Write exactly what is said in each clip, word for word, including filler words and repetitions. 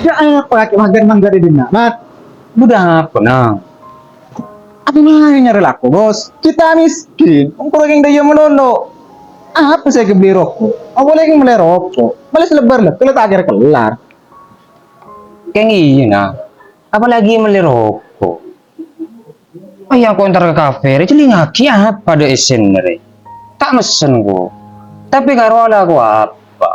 Ya, apa kakè mangghâr-mangghâr è dinna', Mat? Bâdâ apa, Nang? Apa mayu nyarè lako, Bos? Kita miskin, engko' rèng dâjâ malolo. Apa sè èkabelli roko'? Apa lagi mellè roko'? Mellè salebbâr la, kèla ta' kèra kellar. Kèng iyâ, Nang. Apalagi mellè roko'. Ayo, engko' entar ka kafe, rè, cellèngngaghi apa dâ' essèna, rè. Ta' messen, ko. Tapè karo alako apa?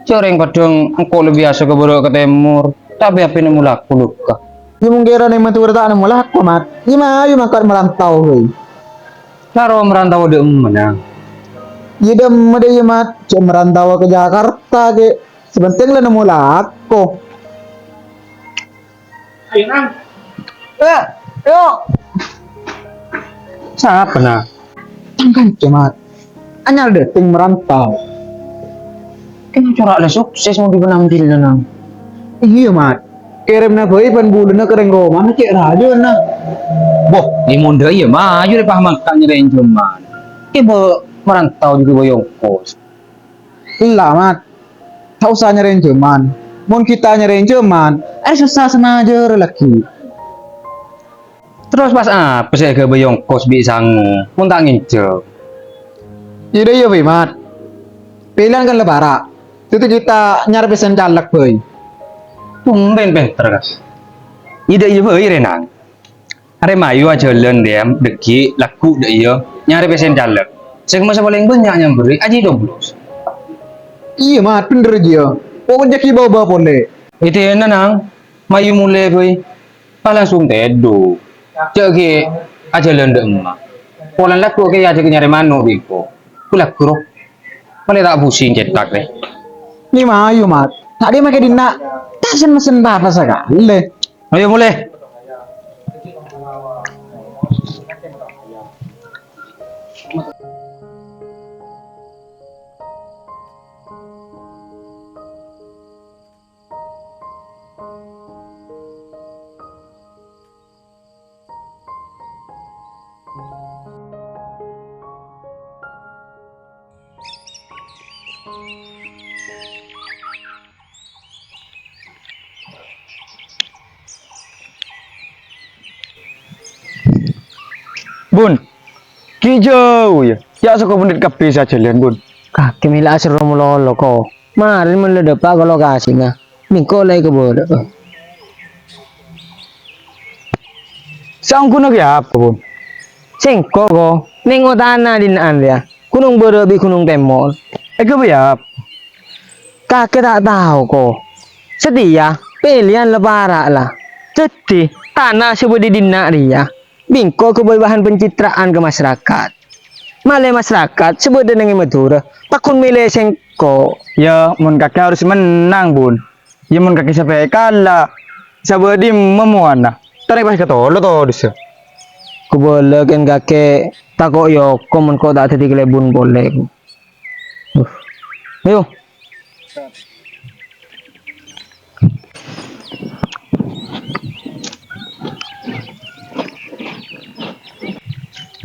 Jhâ' rèng paḍâng engko' la biyasa ka bârâ' ka tèmor, tapè apa nemmo lako, Luka? Iyâ, mon kèra neng Madhurâ ta' nemmo lako, Mat. Iyâ, mayu mangkat merantau, wèy. Karo merantau dâ' emma, Nang? Iyâ, dâ' emma dâ' iyâ, Mat. Jhâ' merantau ka Jakarta, kè. Sè pentèng la nemmo lako. Ayo, Nang. Eh, yo. Sapa, Nang? Tang kanca, Mat. Anyar dâteng merantau. Kèng cora' la sukses mon di penampilan, Nang. Iyâ, Mat. Kèrèmna bhâi bân bulâna ka rèng romana cè' rajâna. Boh, è mon dâ' iyâ mayu rè pas mangkat nyarè ènjhâman. Kèng bâ' merantau jhughâ bâi ongkos. Ella, Mat. Ta' osa nyarè ènjhâman. Mon kita nyarè ènjhâman, arè sossa sè majâr lagi. Terros pas apa sè èghâbây ongkos bi' sango, mon ta' ngènjhâm? Iyâ dâ' iyâ, bhâi, Mat. Pèlèyan kan la para'. Dâddhi kita nyarè pèssèna caleg, bhâi. Tumben pènter, Kas. Iyâ dâ' iyâ bhâi, rè, Nang. Arè mayu ajhâlân, Dèm, dhâggi', lagghu' dâ' iyâ, nyarè pèssèna caleg. Sè kemma sè palèng bânnya' nyambherri' Aji Coblos. Iyâ, Mat, bhender jiyâ. Pokokna jhâ' ghi' bâ-obâ polè. Èdina, Nang, mayu molè bhâi. Pas langsung tèdung. Jhâ' ghi' ajhâlân dâ' emma. Polana lagghu' kèya ajhâk nyarè mano' bi' engko'. Ku lagghu', ro. Malè ta' pusing cètak, rè. Iyâ mayu, Mat. Tadâ' makè dinna'. Ta' sen-messen pa-apa sakalè. Ayo, molè. Bun, ghi' jhâu, yâ. Yâ, soko bendhet kabbhi sajhâlân, Bun. Kakè mèla aserro malolo, ko. Marèn mon la dâpa' ka lokasina. Mèngko' la èkabâlâ. Saongghuna kèya apa, Bun? Sèngko', ko. Nèng otana dina'an, yâ. Ghunong Bârâ' bi' Ghunong Tèmor. Èghâbây apa? Kakè ta' tao, ko. Satèya pèlèyan la para', la. Dâddhi, tana sè bâdâ è dinna' rèya bi' engko' èghâbây bahan pencitraan ka masarakat. Malè masarakat sè bâdâ nèng è Madhurâ pagghun mèlè sèngko'. Yâ, mon kakè harus mennang, Bun. Yâ, mon kakè sampè' kala, sabâdâ dimma mowana? Tarè pas katolo todusâ. Kabâlâ kèng kakè tako' yoko mon ko' ta' dâddhi kalèbun polè. Uh. Ayo.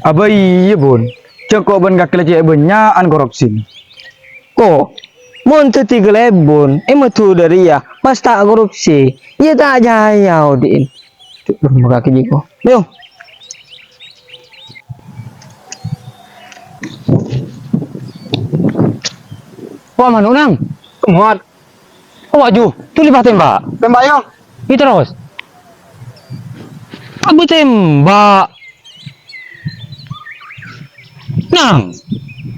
Abâ iyâ, Bun. Jhâ' ko' bân kakè la cè' bânnya'an korupsina. Ko', mon dâddhi kalèbun, è Madhurâ rèya, pas ta' korupsi, iyâ ta' jârèya odi'in. Cuk, makakè jiko. Ayo. Wah, mano', Nang. Muat. Oh, aju, tuli pas tembak. Tembak, yo. Iyâ, terros. Abâ tembak. Nang.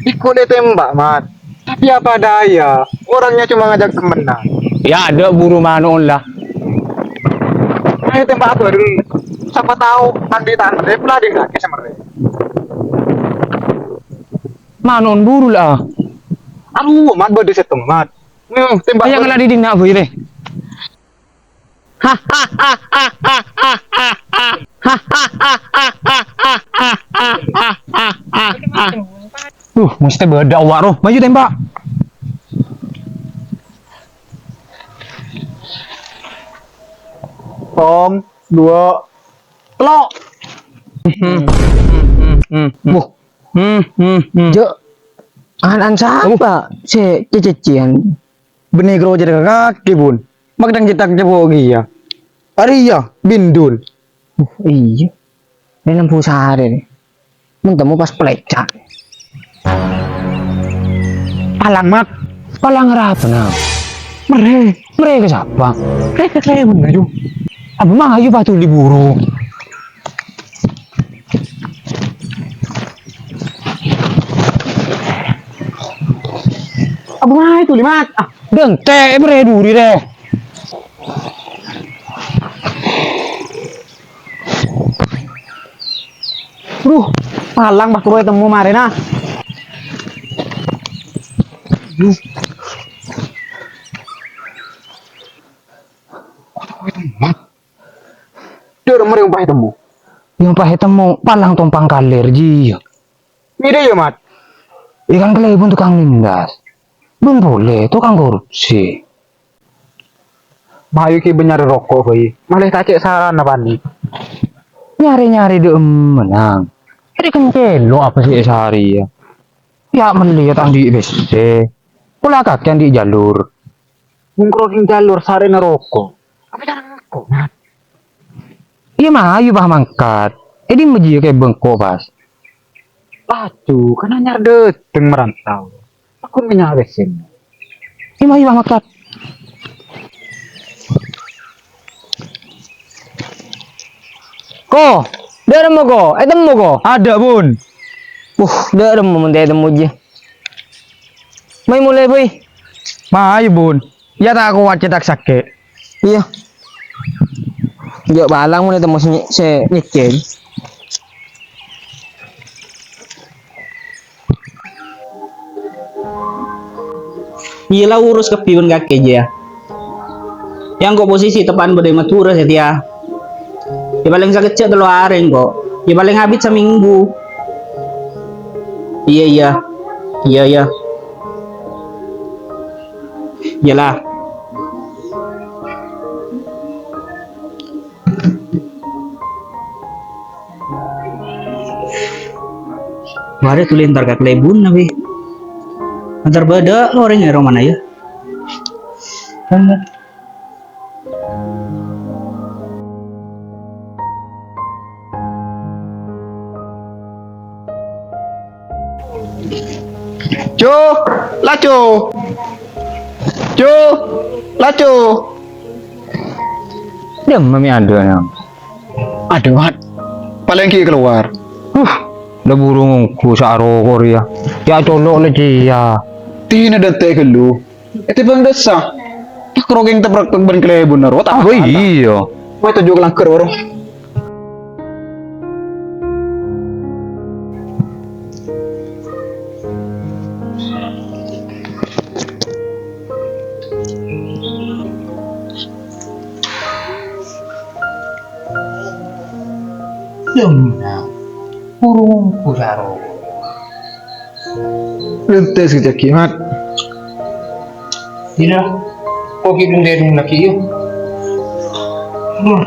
Iko dâ' tembak, Mat. Tapi apa daya, orangnya cuma ngajak temenan. Yâ, adâ' buru mano'na la. Ayo tembak apa dulu? Siapa tahu, kan di tangan, deh, pula di kaki sama deh. Mano'na buru la. Aduh, Mat, bâdâ sèttong, Mat. Hmm, tembak. Ayo bâdâ. Ngala' di dinna', boy, deh. Duh, mesti bâdâ awak roh. Maju tembak. Om, dua, telo. Wah. Hmm, hmm, hmm. Jhâ', an-, an sapa sè cececian? Bânnè karo cètak kakè, Bun. Makadhâng cètak cowok kèya. Arèya, Bindun. Uh, iyâ. Rè nembu sarè, rè. Mon temmo pas pèlèca'. Palang, Mat. Palang arapa, Nang? Marè, marè ka sapa? Rè ka Klemun, ayo. Abâ' mayu pas dhuli buru. Abâ' mayu dhuli, Mat. Ah, dântè' marè dhuli, rè. Duh, palang pas rowa temmo marèna. Duh. Dâ' remma rè ompa'è temmo. Yâ, ompa'è temmo, palang tompang kalèr, jiyâ. Mèra yâ, Mat. Yâ kan Klemun tokang lindas. Bun polè tokang korupsi. Mayu kèbâ nyarè roko' bhâi. Malè ta' cè' sarana panè. Nyarè-nyarè dâ' emma, Nang. Rè kencèlo apa sè èsarè yâ? Yâ mellè yâ ta' andi' pèssè. Pola kakè andi' jalur. Bungkro ning jalur sarèna roko'. Apa cara ngako, Mat? Iyâ, mayu pas mangkat. È dimma jiyâ kèbâ engko' pas? Laju, kan anyar dâteng merantau. Aku menya lesin. Iyâ, mayu pas mangkat. Ko, dâ' remma, Ko? Ètemmo, Ko? Adâ', Bun. Uh, dâ' remma mon ta' ètemmo jiyâ. Mayu molè, Boy. Mayu, Bun. Yâ ta' kowat cètak sakè'. Iyâ. Jhâ' palang mon ètemmo sè nye-, sè nyèkèl. Iyâ la urus kabbhi bân kakè jiyâ. Yâ engko' posisi teppa'na bâdâ è Madhurâ satèya. Yâ palèng sakejjhâ' tello arè engko'. Yâ palèng abit samènggu. Iyâ, iyâ. Iyâ, iyâ. Iyâ la. Marè dhuli entar ka Klèbun, Nabi. Entar bâdâ orèng è romana, yâ. Bhender. Cu, laju. Cu, laju. Dâ' emma mè' adâ', Nang. Adâ', Mat. Palèng ghi' kalowar. Huh, la buru ngongghu sè aroko' rèya. Yâ colo' la jiyâ. Dinah dântè' ghâllu. Ètèbâng dâssa. Takrokèng teprek bân Klèbun ro, ta' Oh, iyâ. Wah, toju' ka langghâr, waro. Yâ, mènang. Burung pusaro. Lentè sè jâghi, Mat. Dina, kok kidung-dedung lagi, yuk. Hmm.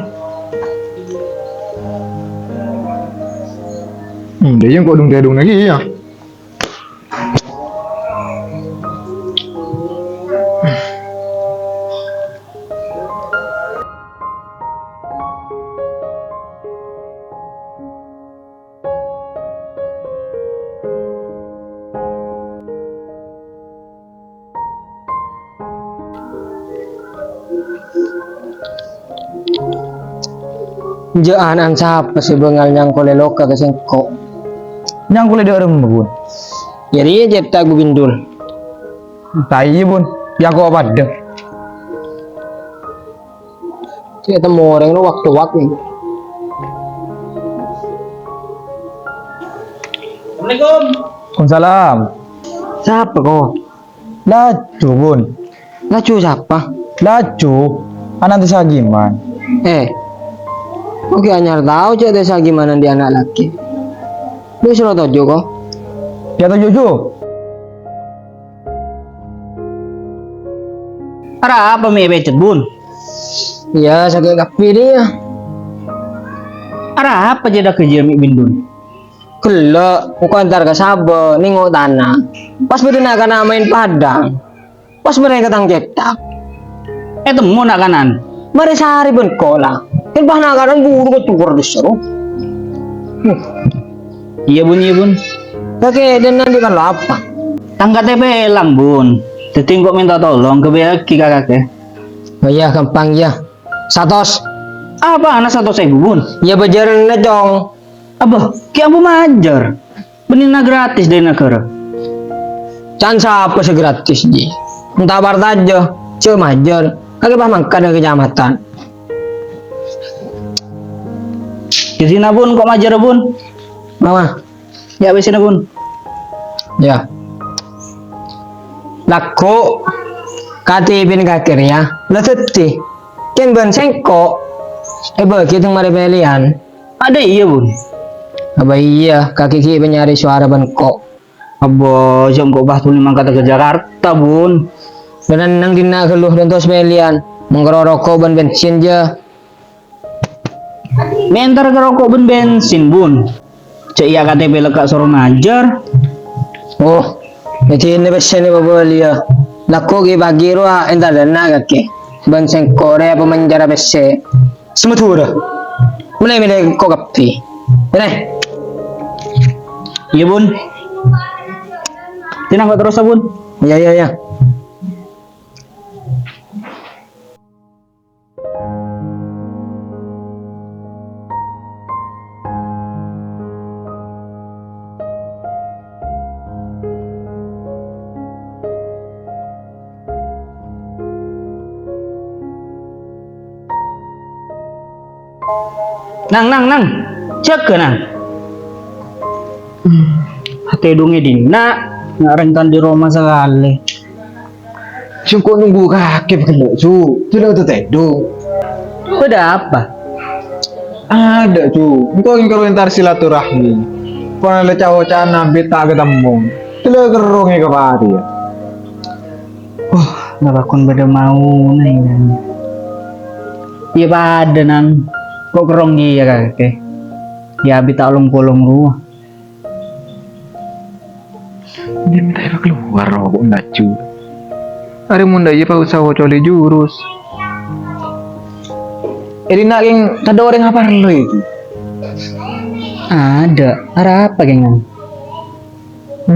Hmm, dia yang kok dung-dedung lagi, ya. Jâ' ana'na sapa sè bângal nyangkolè loka ka sèngko'? Nyangkolè dâ' remma, Bun? Jârèya cètak Bindun. Ta' iyâ, Bun. Yâ, kok padâ. Cè' temmo orèng lo wak-dowak nèko. Assalamualaikum. Waalaikumsalam. Sapa, Ko? Laju, Bun. Laju sapa? Laju. Ana' Desa Giman. Eh. Ko ghi' anyar tao cè' Desa Giman andi' ana' lakè. Lu soro toju', Ko. Yâ toju', Ju. Arapa mè' èpècèt, Bun? Iyâ, sakè' kabbhi rèya. Arapa cètakka jiyâ mè' Bindun? Ghellâ', engko' entar ka sabâ, nengo' tana. Pas bâdâ na'-kana' maèn padang. Pas marèngka tang cètak. Ètemmo na'-kana'an. Marè sarè bân kola. Kèng pas na'-kana'an buru kèng tokor dissa' rowa. Iyâ, Bun, iyâ, Bun. Kakè dâ' andi' kan lapa? Tang K T P èlang, Bun. Dhâddhi engko' mènta tolong ghâbâyyaghi ka kakè. Oh iyâ, ghâmpang iyâ. Satos. Apana satos èbu, Bun? Iyâ, bâjârânna, Cong. Abbâ, ghi' ambu majâr. Bânnè na gratis dâri naghârâ. Can sapa sè gratis, Ji? Enta' partajâ, jhâ' majâr. Kakè pas mangkat ka kacamatan. Dhâddhina, Bun, engko' majârâ, Bun. Mama. Yâ, wis, Bun. Yâ. Lagghu' K T P-na kakè rèya la dhâddhi. Kèng bân sèngko' èbâghi tèng marè pèlèyan. Adâ' iyâ, Bun? Abbâ iyâ, kakè ghi' panyarè sowara bân ko'. Abbâ, jhâ' engko' pas bânnè mangkat ka Jakarta, Bun. Bân neng dinna' ghâllu dântos pèlèyan, mangkèra roko' bân bensin jâ. Mè' entar ka roko' bân bensin, Bun. Jhâ' iyâ K T P lekka' soro majâr. Oh, dhâddhi ènna pèssèna pabâliyâ. Lagghu' ghi' pagi rowa entar dânna' kakè. Bân sèngko' rèya pamanjârâ pèssè. Sè Madhurâ. Mèlè-mèlè engko' kabbhi. Ènè. Iyâ, Bun. Dinna' engko' terrosa, Bun. Iyâ, iyâ, iyâ. Nang, Nang, Nang. Jâgâ, Nang. Hmm, atèdhungngè dinna', nga' rèng kan dâri roma sakalè. Sèngko' nunggu kakè pagellâ', Ju. Jhâ' la tèdhung. Bâdâ apa? Adâ', Ju. Engko' èngkèr entar silaturahmi. Pon la ca'-oca'an abit ta' katemmo. Jhâ' la kerrong è kapatèyan. Wah, napa kon bâdâ maona, Nang? Iyâ padâ, Nang. Ko' kerrong iyâ kakè. Iyâ abit ta' long-polong rowa. Dinna' ta' èpakalowar roko' laju. Arè mon dâ' iyâ pa' usaha colè jurus. È dinna' kèng tadâ' orèng aparlo, Ju? Adâ', arapa kèng, Nang?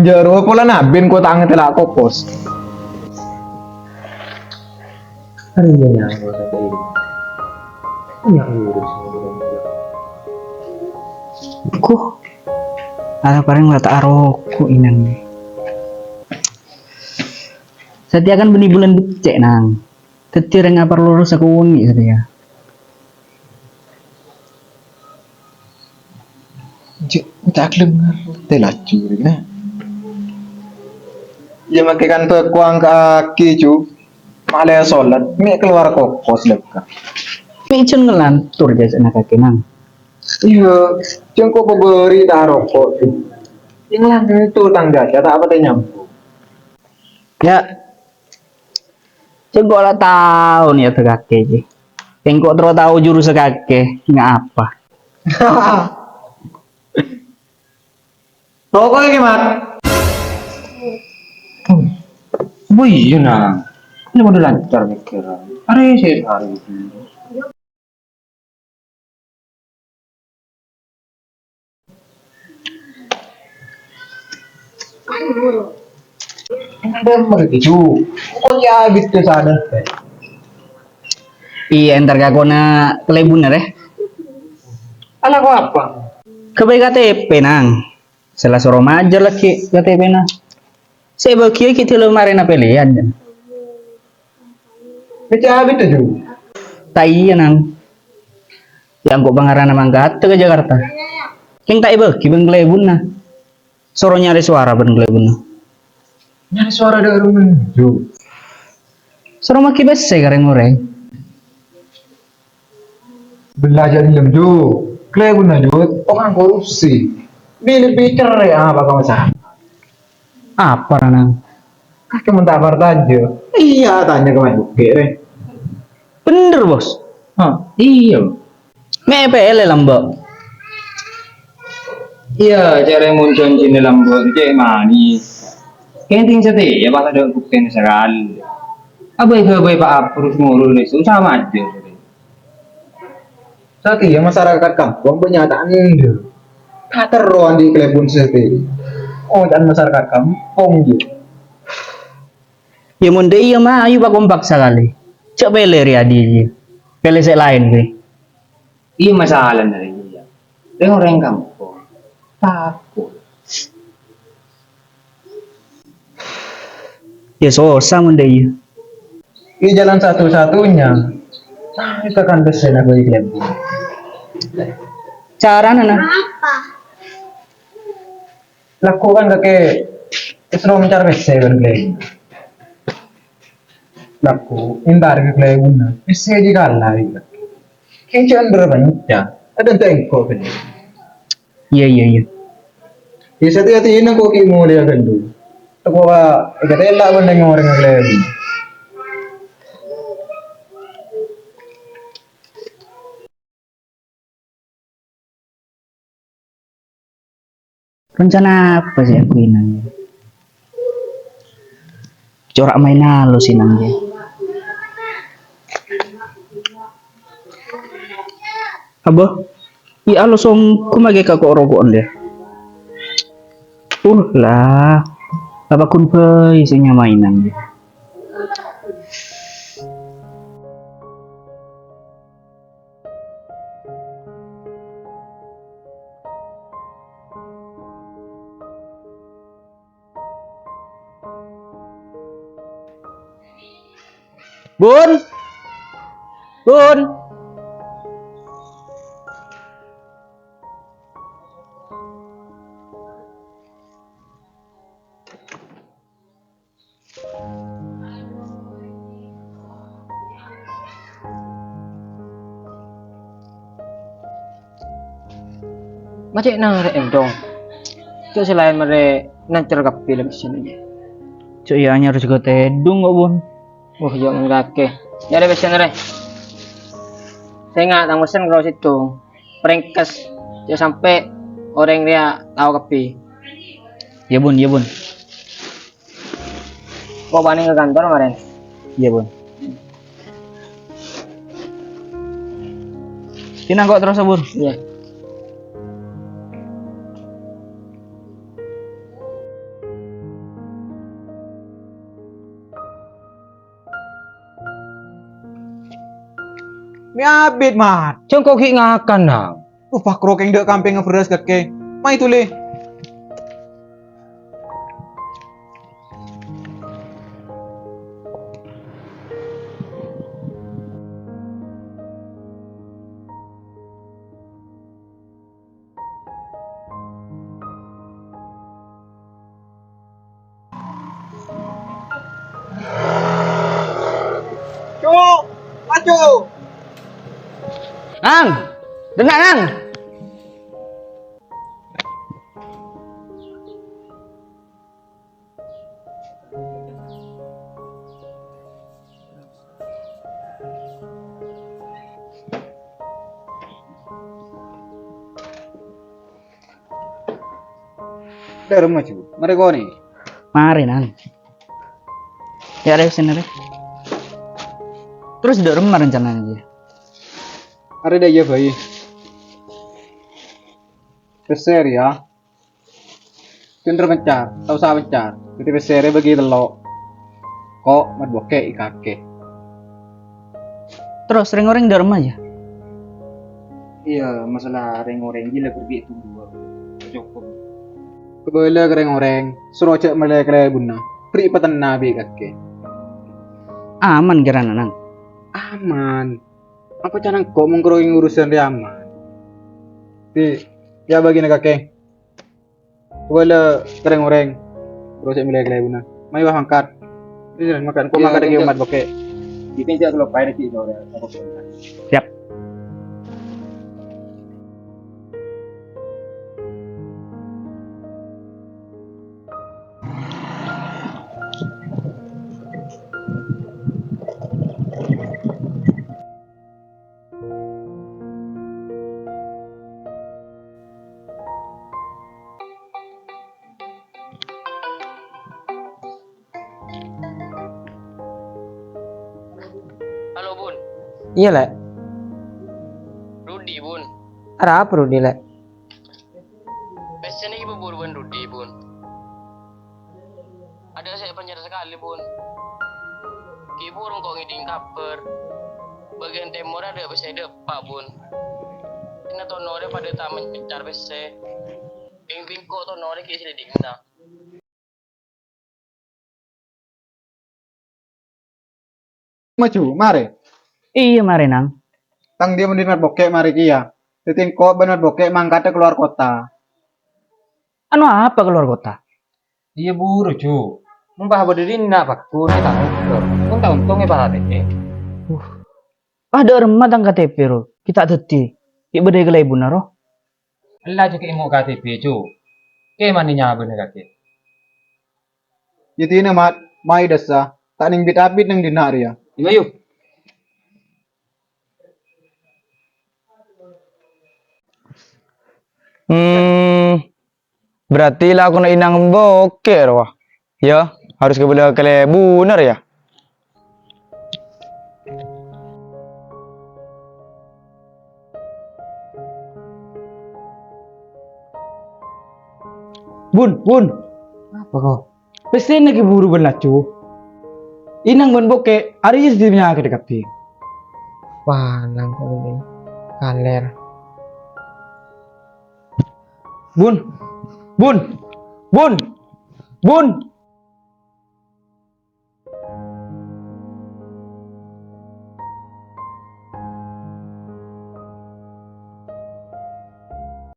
Jârowa polana bân kota'na tella' kokos. Arèya nyamana dâri. Nya urus. Koh. Arapa rèng la ta' aroko', Nang. Satèya kan bânnè bulân beccè', Nang. Dhâddhi rèng aparlo rosa kowèng satèya. Jhâ', ta' gelem ngartè laju, rèng, nah. Iyâ, makè kan bâko angka'aghi, Ju. Malè solat, mè' kalowar kokos lekka'. Mè' jhân ngalantur jhâjhâna kakè, Nang. Iyâ, jhâ' engko' pabâri' ta' aroko', Ju. Sè ngalantur tang jhâjhâ ta' patè nyambung. Yâ. Sèngko' la tao nèyadda kakè, Ji. Sèngko' terro tao jurussa kakè, nga' apa? Roko' iki, Mat. Oh iyâ, Nang. Ini padâ lancar mèkkèr. Arè sè arè. Entar mergi, Ju. Kok ya abit ke sana? Iyâ, entar ka kona kalèbunna, rè. Alako apa? Ghâbây K T P, Nang. Sè la soro majâr laghi' K T P-na. Sè èbâgiyâ ghi' dâlem arèna pèlèyan, jân. Mècè' abit, Ju? Ta' iyâ, Nang. Yâ, engko' pangarana mangkada ka Jakarta. Kèng ta' èbâgi bân kalèbunna. Soro nyarè sowara bân kalèbunna. Nyarè sowara dâ' rumah, Ju. Soro maghi pèssè ka rèng-orèng. Bella jhâ' dellem, Ju. Kalèbunna, Ju, tokang korupsi. Bilâ pèkkèr rè apa ka masyarakat. Apa, Nang? Kakè mon ta' partajâ. Iyâ, tanya ka Mas Bukè, rè. Bhendher, Bos. Hah? Iyâ. Mè' pèlè lambâ'. Iyâ, jhâ' rè mon jhânjhina lambâ' cè' manis. Kèng satèya pas tadâ' buktèna sakalè. Abâi-ghâbây pa' aporus ngurus lèsu sama aja. Satèya masarakat kampong bânnya' ta' endâ'. Ta' terro andi' kalèbun satèya. Oh, can masarakat kampong, jâ. Yâ, mon dâ' iyâ, ma' ayu pakompak sakalè. Jhâ' pèlè rè adi, jâ. Pèlè sè laèn, rè. Iyâ, masalana rè, iyâ. Rèng-orèng kampong tako'. Yâ, sossa mon dâ' iyâ. Iyâ, jalan satu-satunya. Nah, itu kan pèssèna bâi kalèbun. Carana, nah. Lako kan kakè èsoro mencar pèssè bân kalèbun. Lako entar ka kalèbunna, pèssè jiyâ kala, kakè. Kèng jhâ' ndâr-bândâr, adâ' engko' bân. Iyâ, iyâ, iyâ. Iyâ, satèya-tèya engko' ghi' molèya ghâllu. Tako' èkatèla' bân rèng-orèng kalèbun. Rencana apa sih aku ini? Corak main halus ini, ya. Apa? Ya Allah, songko make kako rokokan, ya. Uh lah, apa kun bayi sing nyamainan, ya. Bun! Bun! Ma' cè' narè' èntong. Cè' sè laèn marè nancer kabbhi la pèssèna, yâ. Cè' iyâ anyar jhughân tèdung kok, Bun. Wah, iyâ, mon kakè. Yâ, rè, pèssèna, rè. Sènga' tang pèssèna karo sèttong. Prèngkes, jhâ' sampè' orèng rèya tao kabbhi. Yâ, Bun, yâ, Bun. Kok bâ'na ka kantor, marèn? Iyâ, Bun. Dinna' kok terros, Bun? Iyâ. Mè' abit, Mat. Jhâ' engko' ghi' ngakan, Nang. Upah krokèng dâ' kampèngnga bherrâs, kakè. Mayu dhuli. Cuk, maju. Nang, denna', Nang. Dâremma, Ju. Marè konè. Marè, Nang. Yâ, rè, sènè, rè. Terros dâremma rencanana, yâ? Arè dâ' iyâ bhâi. Pèssè rèya. Jhâ' ndâr mencar, ta' osa mencar. Dhâddhi pèssè rè bâgi tello'. Ko', Mat Bokè', è kakè. Terros rèng-orèng dâremma, yâ? Iyâ, masalah rèng-orèng ghi' la berbi' tunggu. Cokop. Kabâlâ ka rèng-orèng, soro jhâ' mellè kalèbunna. Bherri' patenna bi' kakè. Aman kèrana, Nang? Aman. Apa can engko' mongkoro urusan rè aman? Bi', yâ bâgina kakè. Wala ka rèng-orèng. Terros sè mellè kalèbunna. Mayu wah mangkat. Iyâ, makan. Kok makan lagi umat bokè. Kita tidak terlupa ini sih, saudara. Siap. Iyâ, Lè'. Rudi, Bun. Arapa Rudi, Lè'? Pèssèna ghi' buru bân Rudi, Bun. Adâ' sè èpènjara sakalè, Bun. Ghi' buru engko' ngèdhing kabhâr. Bâgiyân tèmorra adâ' pèssè dâpa', Bun. Dinna' tonorra padâ ta' mencar pèssè. Beng-bengko tonorra ghi' sè dâddhi enna'. Maju, marè. Iyâ, marè, Nang. Tang dhiyâ bân Mat Bokè' marè kèya. Dhâddhi engko' bân Mat Bokè' mangkada kalowar kottha. Anu apa kalowar kottha? Iyâ buru, Ju. Mon pas bâdâ dinna' bhâghus, ta' ontong. Mon ta' ontong, èparèngè. Uh. Pas dâ' remma tang K T P, ro. Ghi' ta' dhâddhi. Ghi' bâdâ è kalèbunna, ro. Ella jhâ' kè' èmo' K T P, Ju. Kè' manè nyabâna kakè. Yâ dinna', Mat, mayu dâssa. Ta' nèng bit-abit nèng dinna' rèya. Iyâ, yu. Hmm, berarti lakona Inang Bokè', ro. Yâ, harus kabâlâ kalèbunna, yâ. Bun, Bun. Apa, Ko? Pèssèna ghi' buru bân laju. Inang bân Bokè' arèya sè panyakèt kabbhi. Wah, nang ko ini kalèr. Bun, Bun, Bun, Bun.